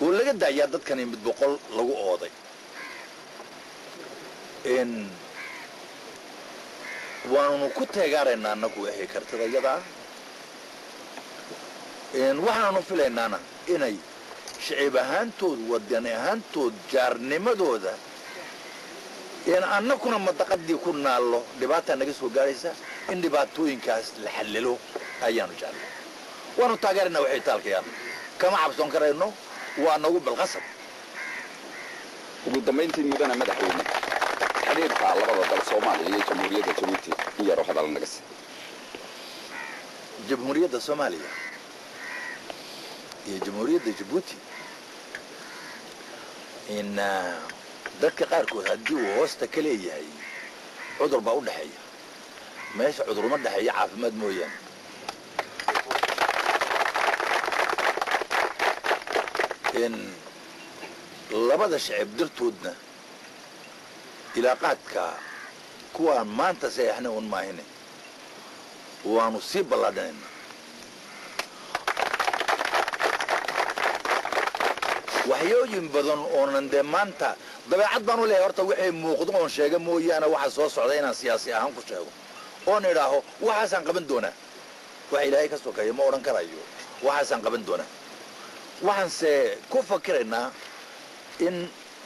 Oo laga daayaa dadkani mid 100 lagu ooday. In waannu ku teegaaraynaa annagu waxay kartida iyadaa. Waxaanu filaynaana inay shicib ahaantood, wadani ahaantood, jaarnimadooda in annakuna madaqadii ku naallo dhibaataa naga soo gaaraysa, in dhibaatooyinkaas la xallilo ayaanu jeclay. Waanu taageeraynaa waxay taalkayaan, kama cabsoon karayno, waa nagu balqasab. Ugu dambayntii, mudana madaxweyne, xidhiirka labada dal, Soomaaliya iyo Jamhuuriyadda Jabuuti, in yaroo hadal naga si. Jamhuuriyadda Soomaaliya iyo Jamhuuriyadda Jabuuti, in dadka qaarkood haddii uu hoosta ka leeyahay cudur baa u dhexeeya, meesha cuduruma dhexeeya, caafimaad mooyaane. In labada shacib dartoodna ilaaqaadka kuwaan maanta saxeexnay un maahine, waanu sii ballaadhinaynaa. Waxyooyin badan oonan dee maanta dabeecad baan u leeyahay, horta waxay muuqdo oon sheega mooyaane, waxa soo socda inaan siyaasi ahaan ku sheego oon idhaaho waxaasaan qaban doonaa, waxa Ilaahay ka sokeeya ma odhan karayo waxaasaan qaban doonaa. Waxaanse ku fakiraynaa in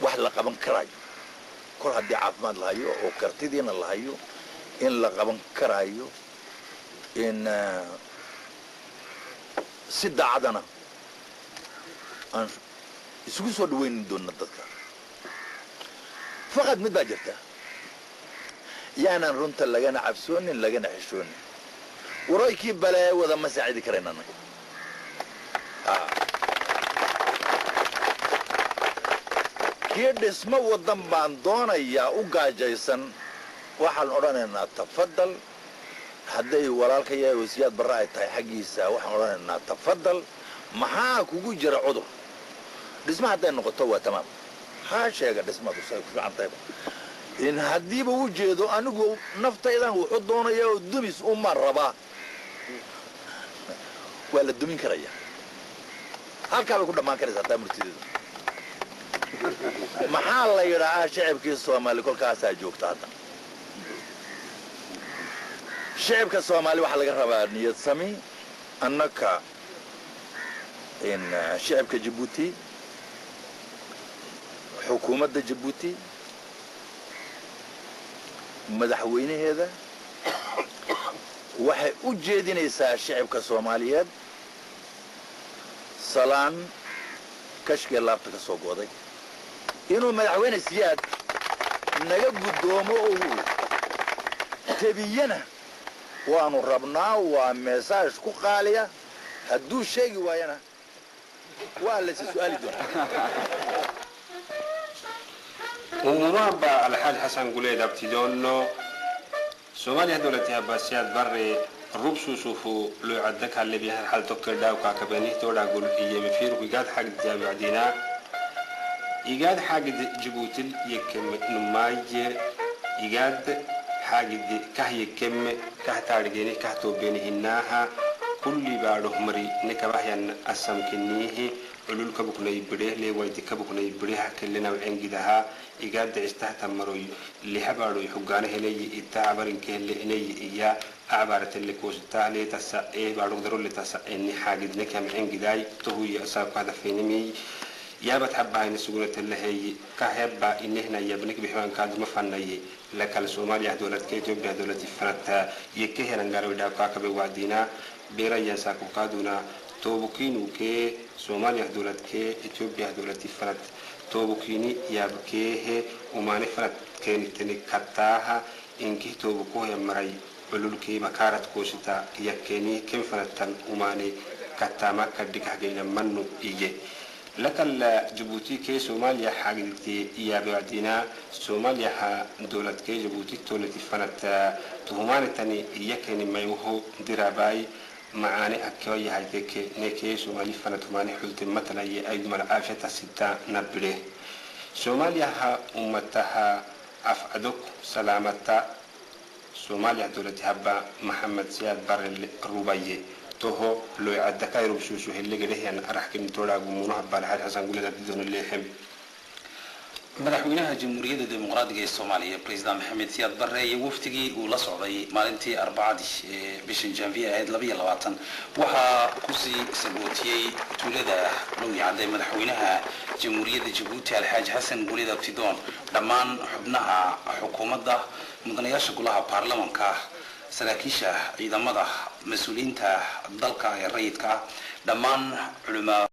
wax la qaban karayo kol haddii caafimaad la hayo oo kartidiina la hayo, in la qaban karayo, in si daacadana aan isugu soo dhawayni doona dadka. Faqad mid baa jirta, yaanan runta lagana cabsoonin lagana xishoonin, waroykii balee wada ma saacidi karayna annaga. Kii dhismo waddan baan doonayaa u gaajaysan, waxaan odhanaynaa tafadal. Hadday walaalka yahay oo Siyaad Barre ay tahay xaggiisa, waxaan odhanaynaa tafadal, maxaa kugu jira cudur? Dhisma hadday noqoto waa tamaam, ha sheega dhismadu say ku fiican tahayba. In haddiiba u jeedo anigu naftaydan wuxuu doonayaa oo dumis uma rabaa, waa la dumin karaya, halkaa bay ku dhammaan karaysaa taa murtideedu. Maxaa la yidhaahaa shicibkii Soomaali kolkaasaa joogta hadda? Shicibka Soomaali waxaa laga rabaa niyad sami. Annaka in shicibka Jabuuti, xukuumadda Jabuuti, madaxweynaheeda waxay u jeedinaysaa shicibka Soomaaliyeed salaan kashkee laabta ka soo go'day. Inuu madaxweyne Siyaad naga guddoomo oo tebiyana waanu rabnaa, waa message ku qaaliya. Hadduu sheegi waayana waa laysa su'aali doonaa. Umumaanba Alxaaj Xasan Guleed Abtidoonno, Soomaaliya dowlati habasiyaad barre rubsusufu lucadakalebihan xal tokkedhaawkaakabenihtoodhagul iyo mifiirku igaad xag jaabacdina igaad xagid Jibuutil yekem numaaye igaad xagid kah yekem kah taadhigeni kah toobeenihinaaha kulli baadhohmari nekabahyan asamkiniihi cululkabuknay bidheh leewaytikabuknay bidheha kelenawcengidaha igaada istahtamaroy lihabaadhoy xugaanaheneyi ita abarinkehle eneyi iya acbaratele koositaaleetasa ee baadhogdaroletasa eni xaagidnekamcengidaay tohuyi asaabkahadafenimiy yaabat xabahayna sugunateleheyi kaheba inehnayabnek bixwaankaaduma fanaye lakal Soomaaliya dowladka Ethiopia dowlati fanata yekeherangarawidhaakaakabe wacdina berayan saakubkaaduna toobukiinukee Soomaaliya dowladkee Ethiopia dowlati fanat toobukini yaabkeehe umaane fanat keenitene kattaaha inkih toobukohya maray cululkee makaarat koosita yakkeeni ken fanattan umaane kattaama kadhikahgeynamannu iye lakal Jabuuti kee Soomaaliya xagidite yaabewacdina Soomaaliya ha dowladkee Jabuuti tolati fanat tuhumaanitani iyakeni mayuho dirabaay macaane akkewa yahayteke nekee Soomaali fanat humaane xulte matalaye aydumal caafiyata sita nabire Soomaaliya ha ummataha afcadok salaamata. Soomaaliya dowlati habba Maxamed Siyaad Bare rubaye. Toho loycadaka rubsuusu hellegedhehian araxkin toodhaagumunaha baalxaaj Xasan Guleed Abtidoon leexem. Madaxweynaha Jamhuuriyadda Dimuqraadiga ee Soomaaliya, President Maxamed Siyaad Barre, iyo wafdigii uu la socday maalintii Arbacadii ee bishan Janvier ahayd 22 waxaa kusii sagootiyey tuulada Lowyacadde madaxweynaha Jamhuuriyadda Jabuuti, Alxaaji Xasan Guleed Abtidoon, dhammaan xubnaha xukuumadda, mudanayaasha golaha baarlamanka, saraakiisha ciidamada, mas-uuliyiinta dalka ee rayidka ah, dhammaan culimaa